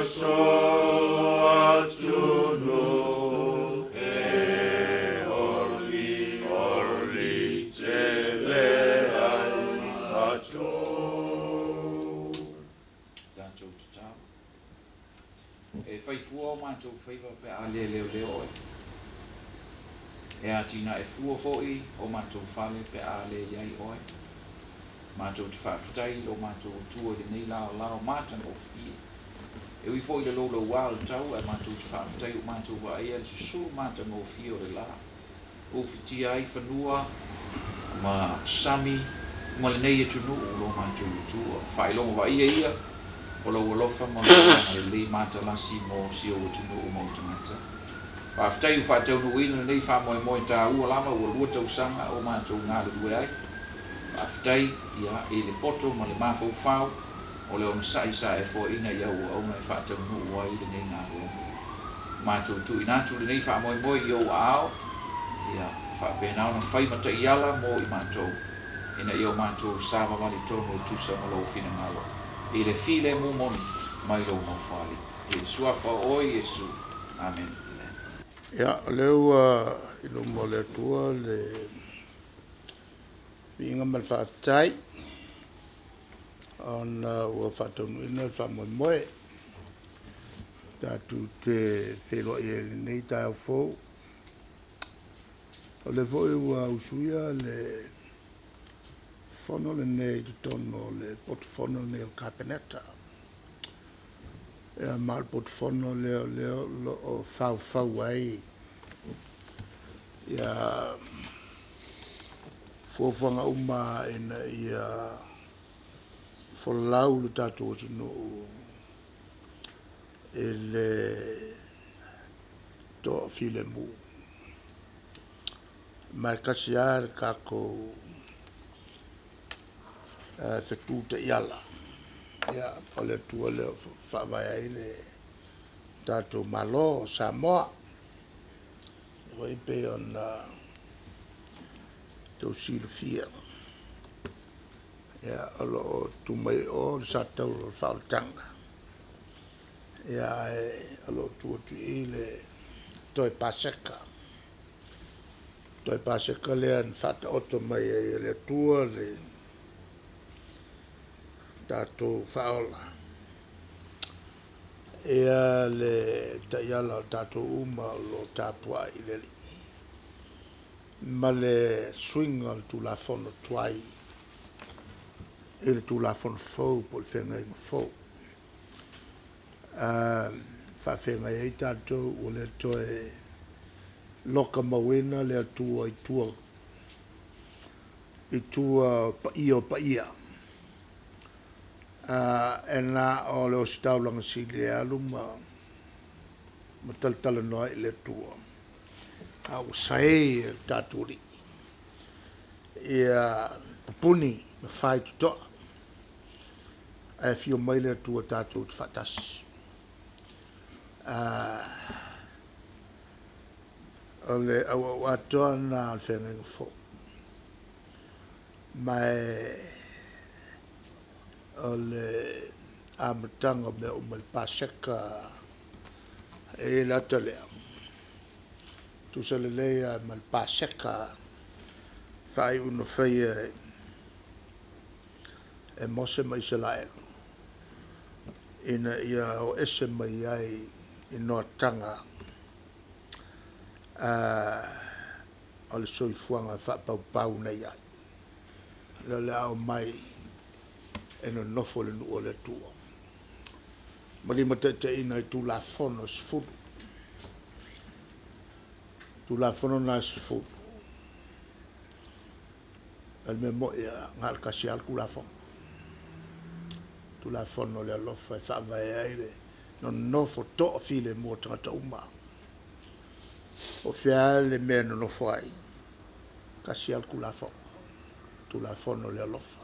so atunuu e olioli tele ai matou. Tatou tatalo. E fai fua o matou faiva pe a le leoleo oe. E atinae fua foi o matou fale pe a le i ai oe. Matou te faafetai i lo matou Atua i lenei laolao matagofie. E ui foi i le loulauā o le tau, ae matou te faafetai ua matou vaaia le susulu matagofie o le la. Ufitia ai fanua ma sami ma lenei atunuu o lo matou Atua. Faailoga vaaia ia o lou alofa ma lou agalelei matalasi mo si ou atunuu ma ou tagata. Faafetai ua faataunuuina lenei faamoemoe taua lava ua lua tausaga o matou galulue ai. Faafetai ia i le poto ma le mafaufau o le onosai sa e foaina i au auauna e faataunuu ai lenei galuega. Matou tuuina atu lenei faamoemoe i ou aao, ia faapena ona fai ma taiala mo i matou, ina ia o matou savavali tonu e tusa ma lou finagalo i le filemu moni mai lou Nofoalii. I le Suafa o oe Iesu. Amene. Ia, o lea ua i luma o le Atua le viiga ma le faafetai ona ua faataunuuina le faamoemoe tatou te feiloai ai i lenei taeao fou. O lea foi ua usuia le fono lenei i totonu o le potu fono lenei o le Kapeneta. Ia ma o le potu fono lea o lea o lo o faufau ai ia fuafuaga uma ina ia folau le tatou atunuu i le toafilemu. Ma e tasi lava le tatou fetu taiala, ia, o le Atua lea o faavae ai le tatou Malo o Samoa. Lea foi pei ona outou silafia, ia, o lo o tu mai i o le satauro o le faaolataga, ia ae o lo o tu atu i i le toe Paseka. Toe Paseka lea na faataoto mai ai e le Atua le tatou faaola. Ia le taiala o tatou uma o lo o tapuai i le Alii ma le suiga o le Tulafono tuai i le Tulafono fou po o le feagaiga fou. Faafeagai ai tatou ua le toe loka mauina le Atua i tua i tua o paia o paia. E na o le ositaulaga sili e alu ma talatalanoa ai i le Atua, a ua saei e le tatou Alii ia pupuni ma faitotoa, ae afio mai le Atua tatou te faatasi. O le auau atoa lena o le feagaiga fou. Ma o le amataga o mea uma i le Paseka e i ai le ata lea, tusa lelei lava ma le Paseka faaiu na faia e Mose ma Isaraelu ina ia o ese mai ai i noataga o le soifuaga faapaupau na i ai. Lea o le a omai e nonofo i le nuu o le Atua ma limataitaiina i Tulafono e 10. Tulafono na e 10, o le mea moi lava, na o le tasi lava le Tulafono. Tulafono o le alofa e faavae ai le nonofo toafilemu o tagata uma. Po o fea lava le mea e nonofo ai, tasi lava le Tulafono, Tulafono o le alofa.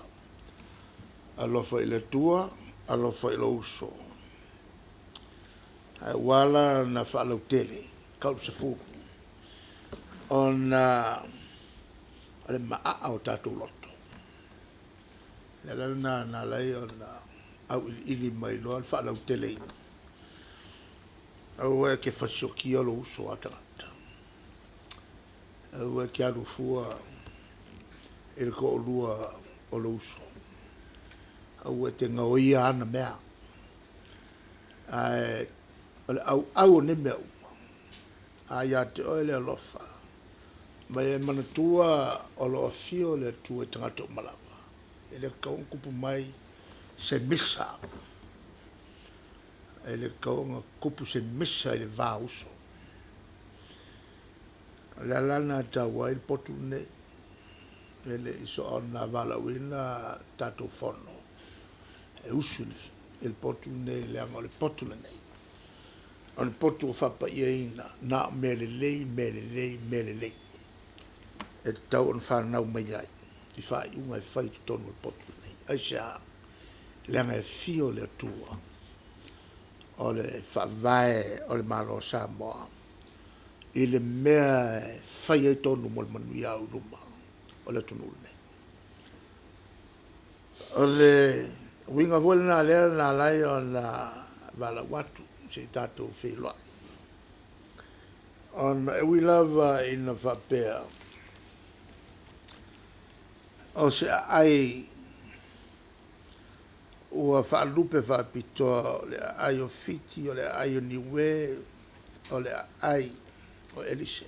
Alofa i le Atua, alofa i lou uso. Ae ua ala ona faalautele tau le 10, ona o le maaa o tatou loto. O le ala lena na ala ai ona auiliili mai loa le faalauteleina. Aua e te fasiokia lou uso a tagata. Aua e te alu fua i le toalua o lou uso. Aua e te gaoia ana mea. Ae o le ʻauʻau o nei mea uma, a iā te oe le alofa, ma e manatua o lo o afio le Atua i tagata uma lava. E le tatau ona tupu mai se misa. E le tatau ona tupu se misa i le va uso. O le ala lena e taua ai le potu lenei, e le i soona valaauina tatou fono e usu i le potu lenei, leaga o le potu lenei, o le potu ua faapaiaina na o mea lelei, mea lelei, mea lelei e tatau ona fanau mai ai i faaiuga e fai i totonu o le potu lenei. Aisea? Leaga e afio le Atua o le Faavae o le Malo o Samoa i le mea e fai ai tonu mo le manuia au i luma o le atunuu lenei. O le uiga foi lena lea na ala ai ona valaau atu se i tatou feiloai, ona e ui lava ina faapea o se aai ua faalupe faapitoa o le aai o Fiti, o le aai o Niue, o le aai o Elise.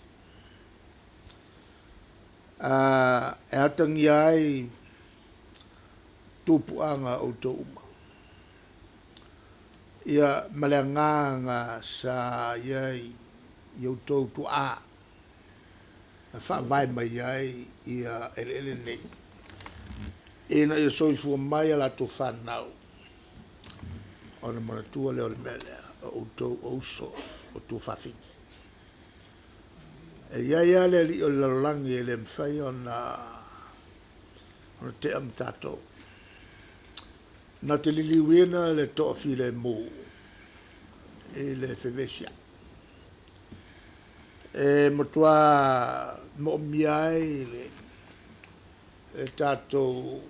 A e atagia ai tupuaga o outou uma. Ia, ma le agaga sa i ai i outou tuaa na faavae mai ai ia eleele nei, ina ia soifua mai a latou fanau, ona manatua lea o le mea lea, o outou o uso o tuafafine. E i ai lava le alii o le lalolagi e le mafai ona tea ma tatou. Na te liliuina le toafilemu i le fevesiai. E matua moomia ai le tatou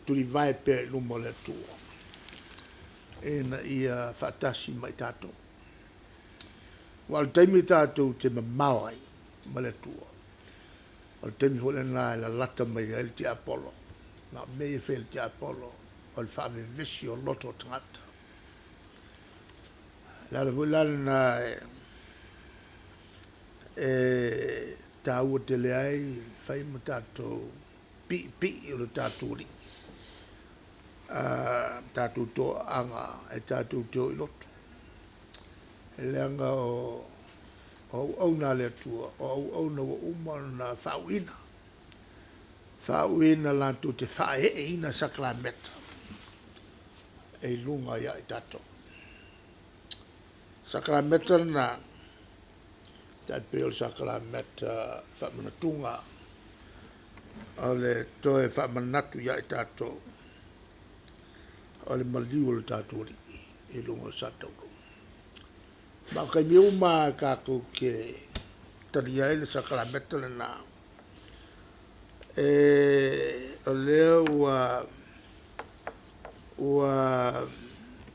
tulivae pea i luma o le Atua ina ia faatasi ma i tatou. Aua o le taimi tatou te mamao ai ma le Atua, o le taimi foi lena e lalata mai ai le tiapolo. Na o mea ia e fai e le tiapolo, o le faavevesi o loto o tagata. O le ala foi la lena e taua tele ai fai ma tatou piipii o le tatou Alii, tatou toaaga e tatou te o i lotu. Leaga o auauna a le Atua, o auauna ua uma ona faauuina, faauuina latou te faaeeina sakalameta e i luga ia i tatou. Sakalameta lena, tai pei o le sakalameta faamanatuga, o le toe faamanatu ia i tatou o le maliu o le tatou Alii i luga o le Satauro. Ma o taimi uma lava tatou te talia ai le sakalameta lena, e o lea ua ua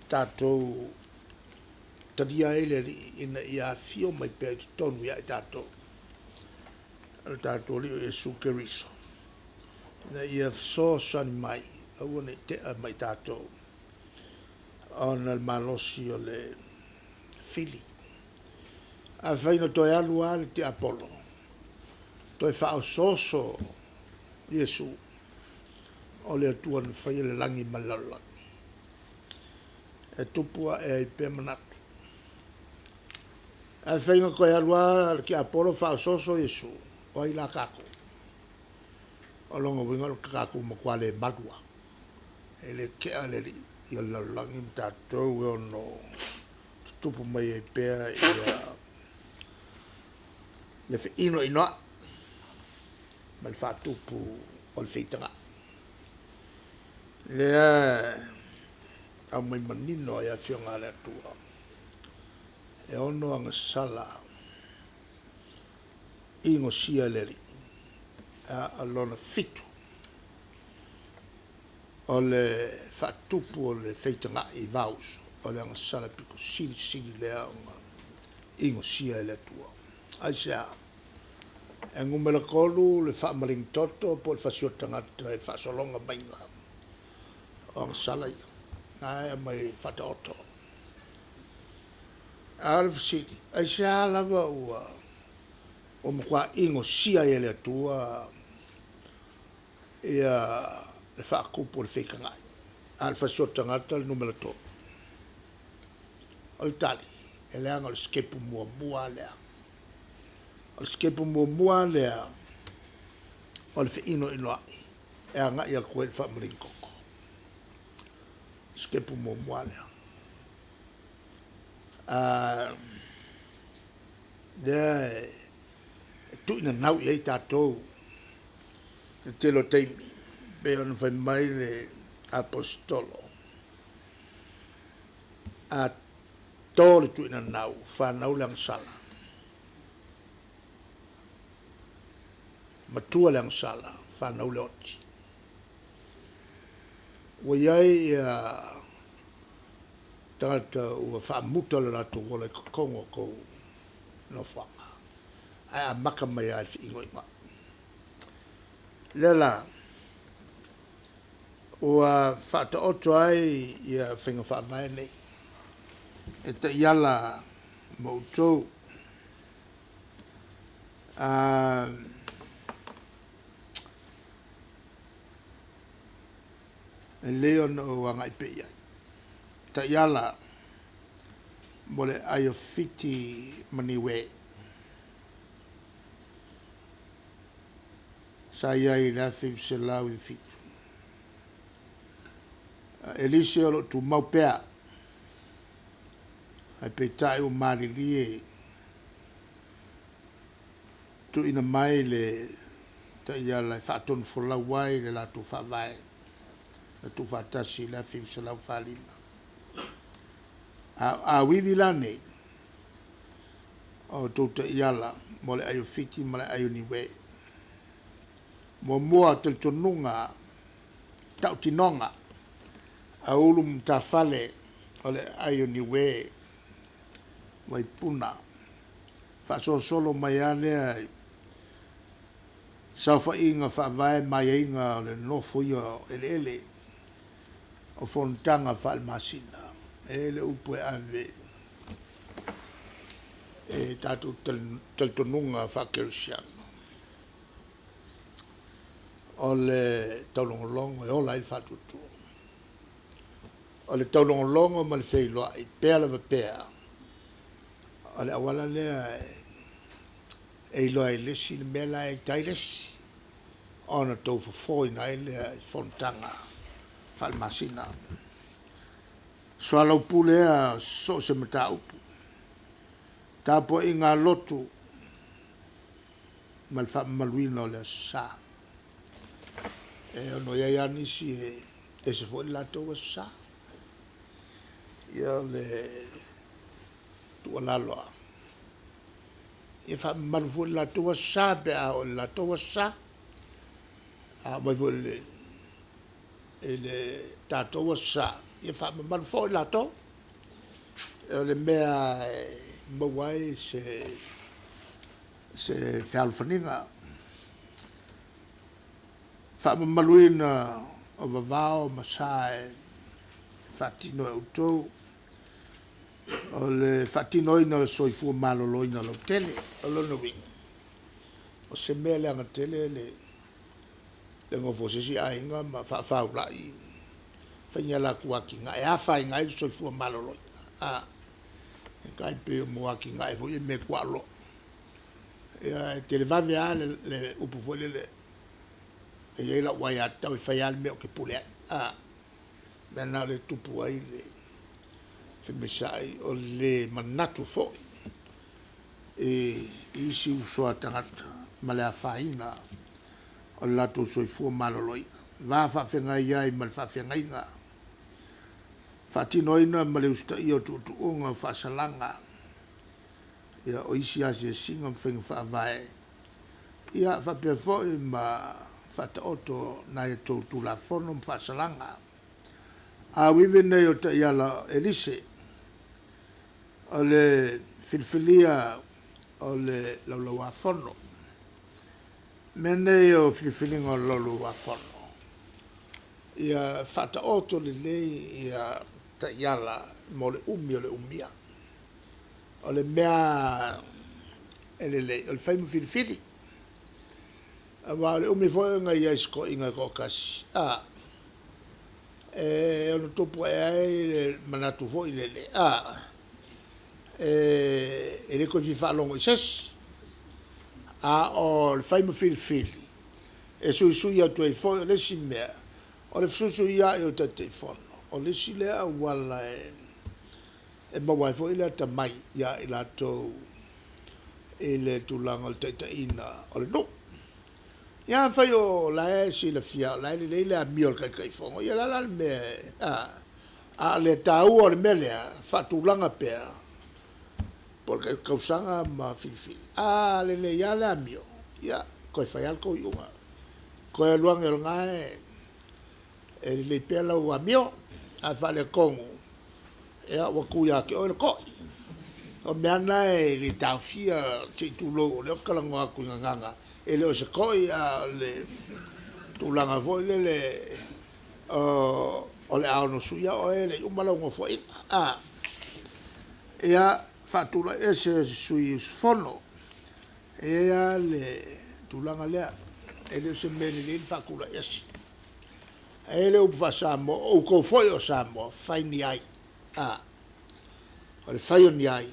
tatou talia ai le Alii ina ia afio mai pea i totonu ia i tatou, o le tatou Alii o Iesu Keriso, ina ia fesoasoani mai, aua ne i tea mai tatou ona le malosi o le fili. Afai na toe alu lava le tiapolo, toe faaosooso Iesu, o le Atua na faia le lagi ma le lalolagi. E tupu ae ai pea manatu. Afai na toe alu lava le tiapolo faaosooso Iesu, o ai la tatou? O lona uiga o le tatou matua le malu lava. E le tea le Alii o le lalolagi ma tatou e ono tutupu mai ai pea ia le feinoinoai ma le faatupu o le feitagai. Lea e aumai manino ai Afioga a le Atua, e ono agasala inosia e le Alii, a o lona fitu o le faatupu o le feitagai i vauso. O le agasala pito silisili lea ona inosia e le Atua. Aisea? E numera 3 le faamalingitoto po o le fasi o tagata e faasologa maiga o agasala ia. Na e aumai faataoto. A o le fesili, aisea lava ua ua matua inosia ai e le Atua ia le faatupu o le feitagai, a o le fasi o tagata le numera 3? O le tali, e leaga o le sikepu muamua lava lea. O le sikepu muamua lava lea o le feinoinoai e agai atu ai i le faamaligi toto. Sikepu muamua lava lea. Lea e tuuinanau i ai tatou i le tele o taimi, pei ona fai mai le Aposetolo, a to le tuuinanau, fanau le agasala. Matua le agasala, fanau le oti. Ua i ai ia tagata ua faamuta lo latou ola i totonu o tou nofoaga, ae amata mai lava i le feinoinoai. Lea la, ua faataoto ai ia faiga faavae nei e taiala ma outou. E lelei ona ou agai pea i ai. Taiala mo le ai o Fiti ma Niue. Sa i ai i le 1997. Elise o lo o tumau pea, ae peitai ua malilie tuuina mai le taiala e faatonufolau ai le latou faavae na tuufaatasi i le 1945. A o auivi la nei o outou taiala mo le ai o Fiti ma le ai o Niue. Muamua, talitonuga, tautinoga, aulu matafale o le ai o Niue, Vaipuna, faasolosolo mai lava lea i saofaiga faavae ma aiaiga o le nofoia o eleele o fonotaga faale-masina. E i ai le upu e ave e tatou talitonuga faa-kerisiano, o le taulogologo e ola ai le faatuatua. O le taulogologo ma le feiloai pea lava pea, o le auala lea e iloa ai le isi le mea la e ita ai le isi, ona tou fofoina ai lea i fonotaga faale-masina. Soalaupule ea so o se mataupu, tapuaiga a lotu ma le faamamaluina o le Aso Sa. E ono i ai lava nisi e ese foi le latou Aso Sa. Ia o le tuualalo lava, ia faamamalu foi le latou Aso Sa pe a oo i le latou Aso Sa. A oo mai foi i le tatou Aso Sa, ia faamamalu foi latou. O le mea e maua ai se fealofaniga, faamamaluina o vavao ma sa e faatino e outou, o le faatinoina o le soifua maloloina lautele. O lona uiga, o se mea leaga tele le nofo a se isi aiga ma faafaulai fai ni a latou atinae e afaina ai le soifua maloloina. A, e tai pei o mo atinae foi ia i meatuaolo. Ia, e televave lava le upu foi lele, e i ai lau aiatatau e fai lava le mea ou te pule ai. A, mea lena o lea e tupu ai le femesaai o le manatu foi i isi uso a tagata ma le afaina o le latou soifua maloloina, va faafeagai ai ma le faafeagaiga, faatinoina ma le usitaia o tuutuuga o faasalaga, ia, o isi asiasiga ma faiga faavae, ia, faapea foi ma faataoto nai a tou Tulafono ma faasalaga. A uivi nei o taiala Elise. O le filifilia o le Laulau-a-Fono. Mea nei o filifiliga o le Laulau-a-Fono, ia faataoto lelei ia taiala mo le umi o le umia. O le mea e lelei, o le fai ma filifili. Aua o le umi foi ona i ai i se toeaina e toatasi, a, e ono tupu ae ai le manatu foi lele, a, e le toe fia faalogo i se isi. A o le fai ma filifili, e suisui atu ai foi. O le isi mea, o le fesuisuiai o Taitaifono, o le isi lea auala e maua ai foi le atamai ia i latou i le tulaga o le taitaiina o le nuu. Ia afai o la e silafia o la e lelei le amio a le Taitaifono, ia o le a la le mea e, a, a o le taua o le mea lea, faatulaga pea po o le tausaga ma filifili. A lelei lava le amio, ia, toe fai lava le tou iuga. Toe alu ane o lena e E lelei pea lau amio, ae faaletonu, ia ua tu ia te oe le to'i. O mea lava na e le taofia, se i tulou, o lea ou te talanoa atu i gagana, e le o se to'i, a o le tulaga foi lele o le a ono suia oe e le i uma lau nofoaiga. A, ia, faatulaiese e se sui usufono. E i ai lava le tulaga lea, e le o se mea lelei le faatulaiese. E i ai le upu faa-Samoa, o outou foi o Samoa, fai ni ai. A, o le fai o ni ai,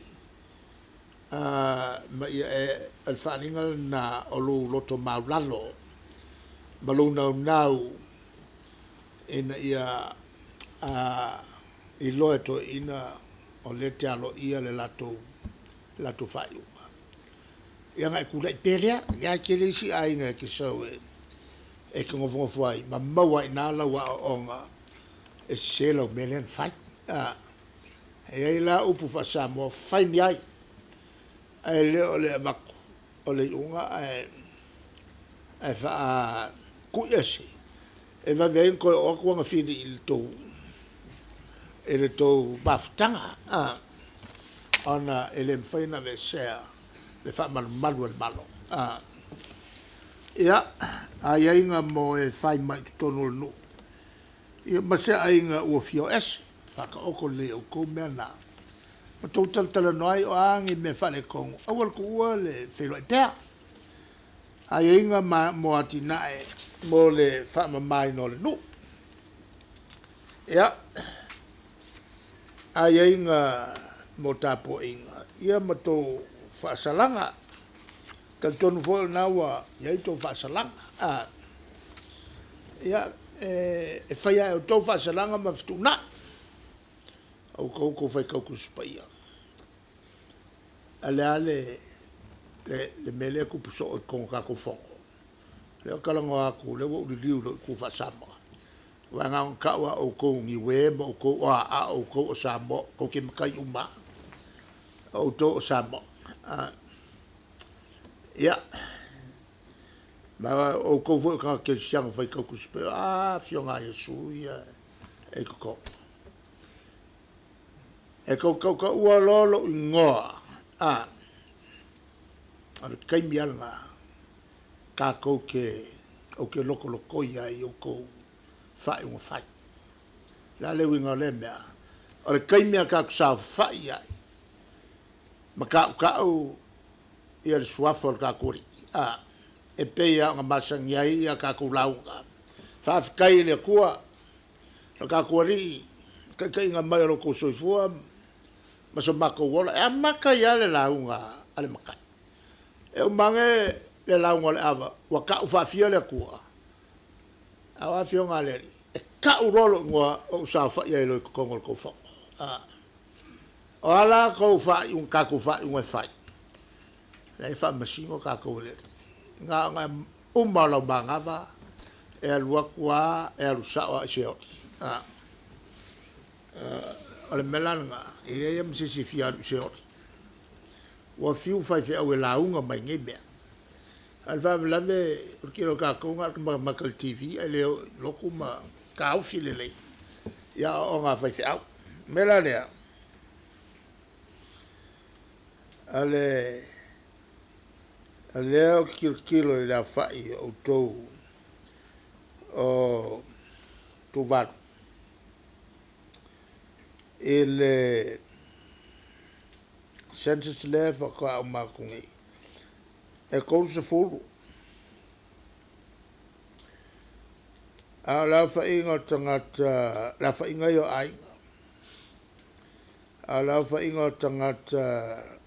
a, ma ia e, o le faaaliga lena o lou loto maulalo ma lou naunau ina ia a, iloa e toeaiina o lea e te aloaia le latou, le latou faaiuga. Ia ona e tulai pea lea, lea e tele isi aiga e te sau e e te nofonofo ai ma maua ai i ina lau aoaoga e sese lau mea lea na fai. A, e i ai la upu faa-Samoa, fai ni ai, ae le o le avatu o le iuga ae ae faatui ese e vave ai ona toe oo atu ana fili i le tou i le tou mafutaga, a, ona e le mafai ona aveesea le faamalumalu a le Malo. A, ia, aiaiga mo e fai mai i totonu o le nuu, ia ma se aiga ua fia o ese, faataoto lelei e outou mea na, ma tou talatalanoa ai, o a ni mea faaletonu, aua le tuua le feiloai pea. Aiaiga ma mo atinae mo le faamamaina o le nuu. Ia, aiaiga mo tapuaiga, ia ma tou faasalaga. Talitonu foi o lena ua i ai tou faasalaga. A, ia, e fai lava e outou faasalaga ma fetuunai. Outou tou faitau Tusi Paia. A o le a le, le, le mea lea e tupu soo i totonu o tatou fono? Lea ou te talanoa atu, o lea ua ou liliu i lou itu faa-Samoa. Aua na ona tau lava o outou o Niue ma outou o a, a o outou o Samoa, tou te matai uma lava. O outou o Samoa. Ia, ma o outou foi o tagata kerisiano faitau Tusi Paia, a, Afioga a Iesu ia e i totonu. E tou tautaua loa lou igoa, a, o le taimi lava lena tatou te, ou te lotolotoi ai i outou faaiuga fai. O le a le uiga o lea mea? O le taimi a tatou saofafai ai ma tautau ia le suafa o le tatou Alii, a, e pei lava ona masani ai ia tatou lauga. Faafetai i le Atua, lo tatou Alii, taitaiga mai o lo outou soifua ma so matou ola. E amata ai lava le lauga a le matai. E uma ane le lauga o le ava, ua tau faafia le Atua, a o Afioga a le Alii, e tau loa lou igoa ou saofai ai loa i totonu o le tou fono. A, o a la tou faaiuga, tatou faaiuga e fai, la e faamasino tatou e le Alii. Na ona uma o lau manava, e alu atu lava, e alu sao lava i Seoli. A, o le mea la lena, e leai lava ma se isi e fia alu i Seoli. Ua fiu faifeau e lauga mai i nei mea. A o le faalavelave, o le tele o tatou na o le matamata i le TV ae le o i lotu ma taofi lelei i aoaoga a faifeau. O le mea la lea, A le a lea ou te tilotilo i le aofai o outou o Tuvalu i le census lea faatoa uma atu nei, e 30. A o le aofaiga o tagata, le aofaiga ia o aiga, a o le aofaiga o tagata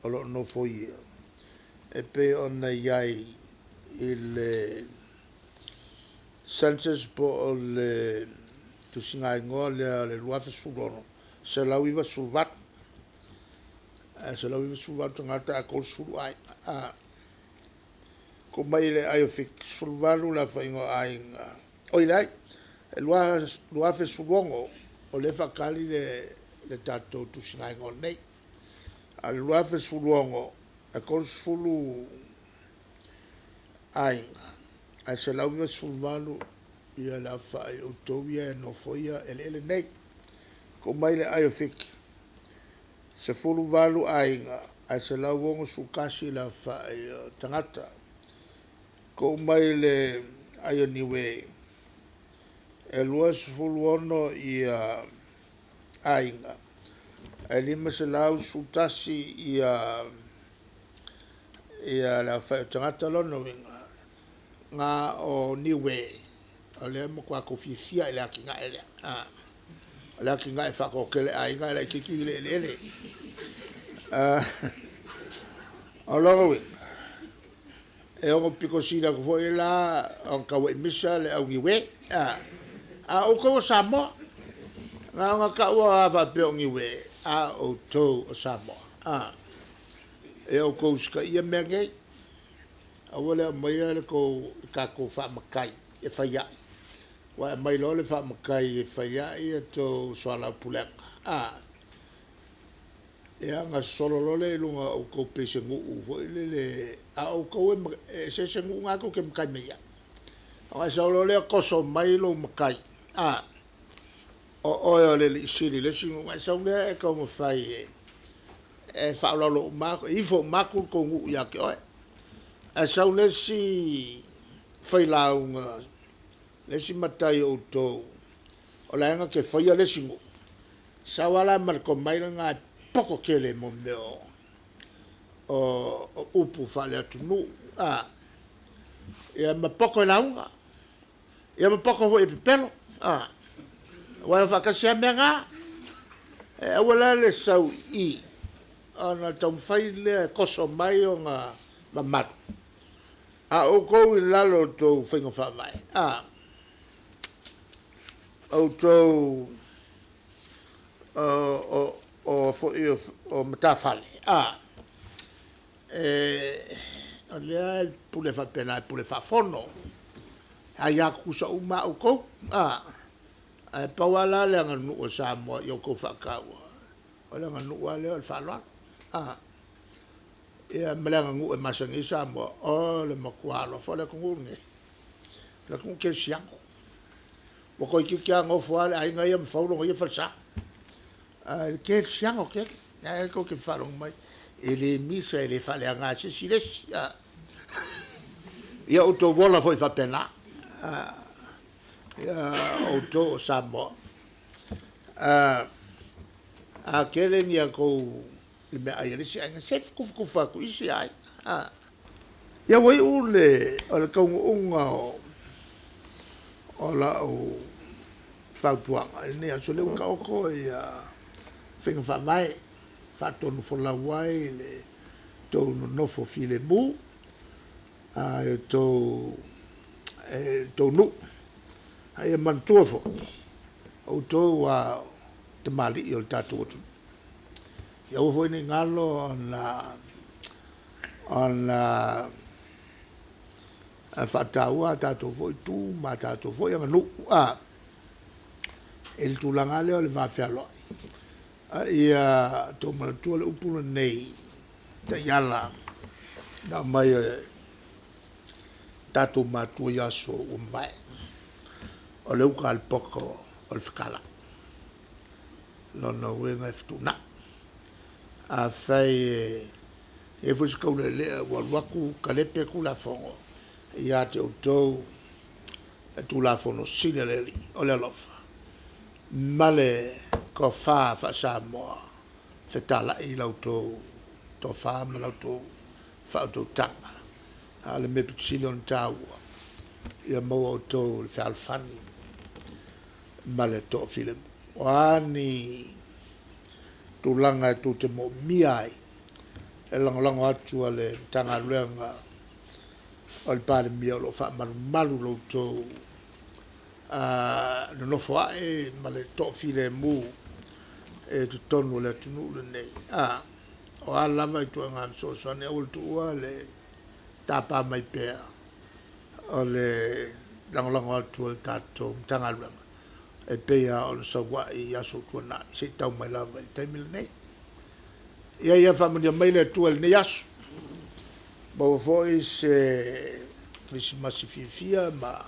o lo o nofoia e pei ona i ai i le census po o le tusigaigoa lea o le 2016, 198. Ae 198 tagata ae 30 aiga. A tuu mai i le ai o Fiti, 18 le aofaiga o aiga. Oi leai, e 2016 o lea e faatali le tatou tusigaigoa nei. A o le 2016, e 30 aiga ae 198 ia le aofai o outou ia e nofoia eleele nei. Tuu mai le ai o Fiti, 18 aiga ae 161 le aofai o tagata. Tuu mai le ai o Niue, e 26 ia aiga ae 511 ia le aofai o tagata. Lona uiga, na o Niue o lea e matua fiafia i le atinae lea. O le atinae faatoatele aiga ae laitiiti le eleele. O lona uiga, e ono pito sili atu foi la ona tauai misa le au Niue. A o outou o Samoa, na ona taua lava faapea o Niue, a o outou o Samoa. Ia outou usitaia mea nei, aua le aumaia le tatou faamatai e fai ai, aua e aumai loa le faamatai e fai ai a outou soalaupulega, ia ona sosolo loa lea i luga o outou pei se nuu foi lele, a o outou e eseese nuu na tou te matai mai ai. Ona e sau loa lea toso mai lou matai, o oe o le alii sili i le isi nuu, ona e sau lea e taumafai e faaaloalo uma atu, e ifo uma atu le tou nuu ia te oe. Ae sau le isi failauga, le isi matai o outou o la e na te faia le isi nuu, sau lava la ma le tomai lena e poto tele mo mea o upu faale-atunuu, ia ma poto e lauga, ia ma poto foi e pepelo, aua e o faatasi lava mea na. E aua la le sau i i ona taumafai lea e toso mai ona mamalu, a o outou i lalo o tou faiga faavae, outou o foi o matafale, o lea e pule faapena, e pule faafono, e aia tutusa uma lava outou, ae pau lava la le aganuu a Samoa ia outou faataua, o le aganuu lava lea o le faaaloalo, ia ma le aganuu e masani ai Samoa, o le matua alofa o le atunuu lenei, o le atunuu kerisiano. Ua toeitiiti lava nofo lava le aiga ia ma fau lona ia falesa. Ae kerisiano tele. Ae tou te faalogo mai, e le misa, e le faaleaga e se isi le isi. Ia outou ola foi faapena. Ia outou o Samoa. A tele ni a tou le meaai a le isi aiga, se tufatufa atu i isi aiga. Ia ua iu le o le taunuuga o lau fautuaga i lenei aso, o lea ua taoto ia faiga faavae faatonufolau ai le tou nonofo filemu a i outou tou nuu. A ia manatua foi, o outou lava o tamalii o le tatou atunuu. Ia aua foi ne i galo ona faataua a tatou foi tu ma a tatou foi aganuu i le tulaga lava lea o le va fealoai. A ia tou manatua le upu lenei taiala na aumai e tatou matua i aso ua mavae, o le uta a le poto o le fetala'i. Lona uiga e fetuunai. Afai e E i ai foi se kaulelea ua alu atu kalepe Tulafono ia te outou, le Tulafono sili a le Alii o le alofa ma le tofa faa-Samoa, fetalai la outou tofa ma la outou faautautaga. A o le mea pito sili ona taua, ia maua outou i le fealofani ma le toafilemu. O a ni tulaga e tou te moomia ai e lagolago atu a le Matagaluega o le Palemia o lo o faamalumalu lo outou nonofo ae ma le toafilemu i totonu o le atunuu lenei. O a lava ituaiga fesoasoani, aua le tuua le tapa mai pea o le lagolago atu a le tatou Matagaluega e pei lava ona sau ai i aso ua tuanai se i tau mai lava i le taimi lenei. Ia ia faamanuia mai le Atua i lenei aso. Maua foi se Kerisimasi fiafia ma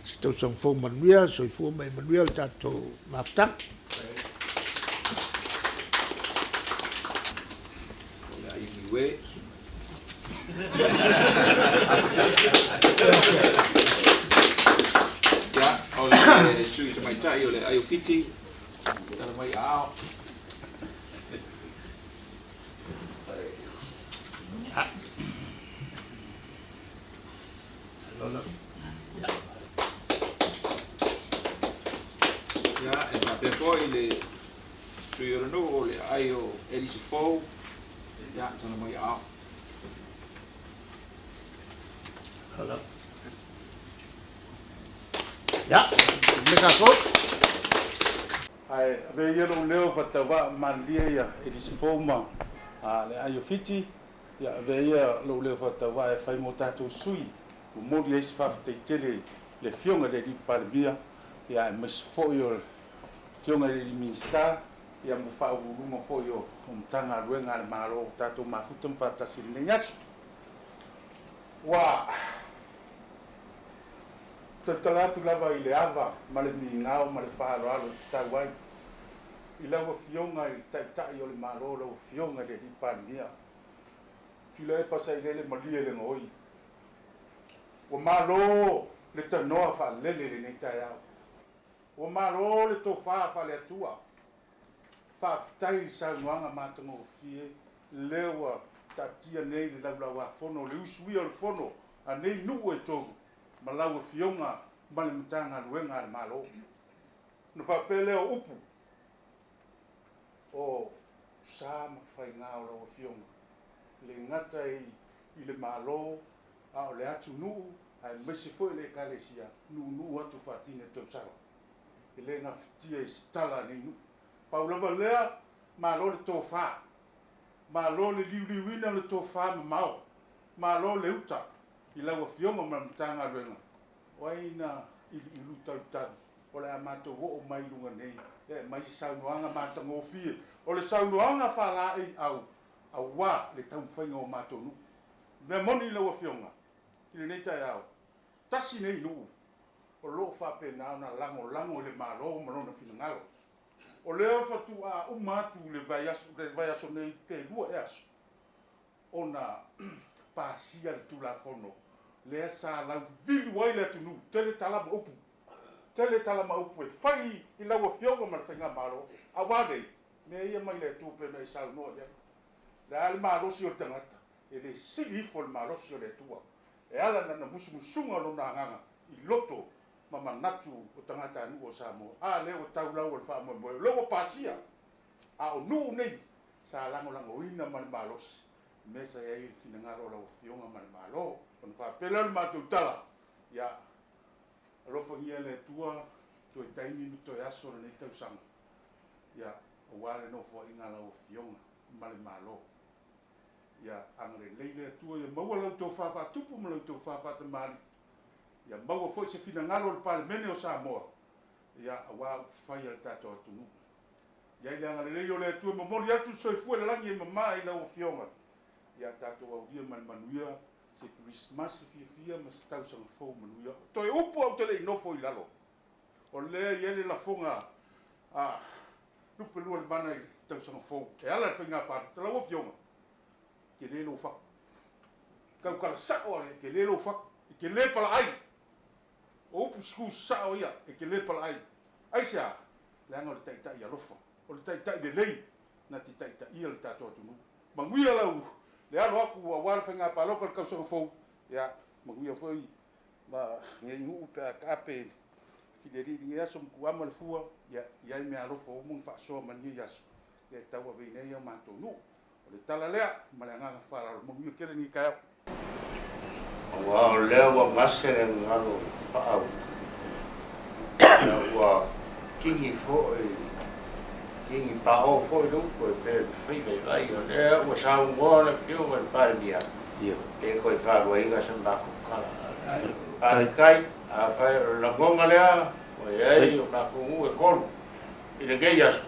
se tausaga fou manuia. Soifua ma ia manuia le tatou mafutaga. O le ai Niue. Ia, o le sui tamaitai o le ai o Fiti, tala mai aao. Ia, e faapea foi le sui o le nuu o le aai o Elisa Fou, ia, tala mai aao. Ia, me tatou. Ae avea ia lou leo faatauvaa malilie ia Elisa Fou ma le aai o Fiti. Ia avea ia lou leo faatauvaa e fai mo tatou sui momoli ai se faafetai tele i le Afioga i le Alii Palemia, ia aemaise foi o le Afioga i le Alii Minisita, ia ma Faauluuluga foi o Matagaluega a le Malo ua tatou mafuta ma faatasi i lenei aso. Ua tautala atu lava i le ava ma le migao ma le faaaloalo e tatau ai i lau Afioga i le Taitai o le Malo, lau Afioga i le Alii Palemia, Tuilaepa Sailele malie le gaoi. Ua malo le tanoa faalele i lenei taeao. Ua malo le tofa faale-Atua. Faafetai i le saunoaga matagofie lea ua taatia nei i le Laulau-a-Fono, le usuia o le Fono a nei nuu e tolu ma lau Afioga ma le Matagaluega a le Malo. Ona faapea lea o upu, o sa ma faiga o lau Afioga, e le gata i le Malo, a o le atunuu aemaise foi le Ekalesia, nuunuu atu faatini e tausala. E le gafatia i se tala a nei nuu. Pau lava lea, malo le tofa, malo le liuliuina o le tofa mamao, malo le uta i lau Afioga ma le Matagaluega, o ai na iliilu talutalu o le a matou oo mai i luga nei e aumai se saunoaga matagofie, o le saunoaga faalaeiau aua le taumafaiga o matou nuu. O le mea moni lau Afioga i lenei taeao, tasi nei nuu o lo o faapena ona lagolago i le Malo ma lona finagalo. O lea faatoa uma atu le vaiaso nei pe lua ea aso ona pasia le Tulafono lea sa lauvilu ai le atunuu, tele tala ma upu, tele tala ma upu e fai i lau Afioga ma le Faigamalo, aua nei mea ia mai le Atua pei ona e saunoa i ai. O le a le malosi o le tagata, e le sili ifo le malosi o le Atua e ala i lana musumusuga o lona agaga i loto ma manatu o tagatanuu o Samoa. A lea ua tau lau o le faamoemoe, o lea ua pasia, a o nuu nei sa lagolagoina ma le malosi le mea sa i ai le finagalo o lau Afioga ma le Malo. Ona faapea lea o le matou tala, ia alofagia e le Atua toe taimi ma toe aso o lenei tausaga, ia aua le nofoaiga a lau Afioga ma le Malo. Ia agalelei le Atua ia maua la outou fa faatupu ma la outou fa faatamalii. Ia maua foi se finagalo o le Palemene o Samoa, ia aua upufai a le tatou atunuu. I ai le agalelei o le Atua e momoli atu le soifua i le lagi e mama i lau Afioga. Ia tatou aulia ma le manuia se Kerisimasi fiafia ma se tausaga fou manuia. Toe upu ae ou te le i nofo i lalo. O lea e i ai le lafoga a Lupe Lualimana i le tausaga fou e ala i le faiga palota. Lau Afioga, tele lou fatu. Tautala sa'o a le tele lou fatu, e te le palaai. O upu sa'o ia, e te le palaai. Aisea? Leaga o le taitai alofa, o le taitai lelei na te taitaia le tatou atunuu. Manuia lau le alo atu aua le faiga palota i le tausaga fou, ia manuia foi ma lenei nuu pe a taape i le filialii i lenei aso ma tuuama le fua, ia i ai meaalofa ua uma ona faasoa mai lenei aso, ia e tauaveina ai o matou nuu. O le tala lea ma le agaga faaaloalo. Manuia tele lenei taeao. Aua o lea ua gase le gagalo paau, ia ua tigi foi, tigi paao foi le upu e pe fai vaivai, o lea ua saunoa le Afioga i le Palemia, e toe faaluaina se matou tala. Faafetai, afai o le lagona lea ua i ai o matou nuu e tolu i lenei aso,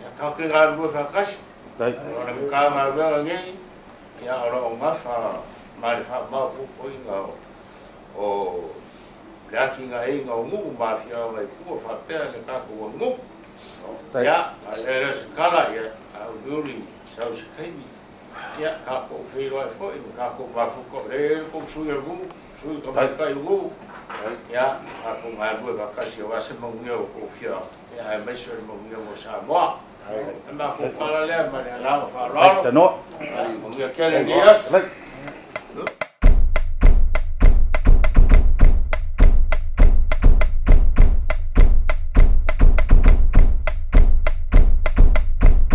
ia tatou te galulue faatasi. O le Matagaluega nei, ia o lo o nafa ma le faamaopoopoina o le atinaeina o nuu ma afioaga i tua faapea le tatou atunuu. Ia, a i ai lea o se tala, ia, a uliuli sau se taimi, ia, tatou feiloai foi ma tatou mafuta o lea e i ai le tou sui o le nuu, sui tamaitai o nuu, ia, tatou galulue faatasi aua se manuia o tou afioaga, ia, aemaise o le manuia mo Samoa. O le matou tala lea ma le agaga faaaloalo. Manuia tele lenei aso.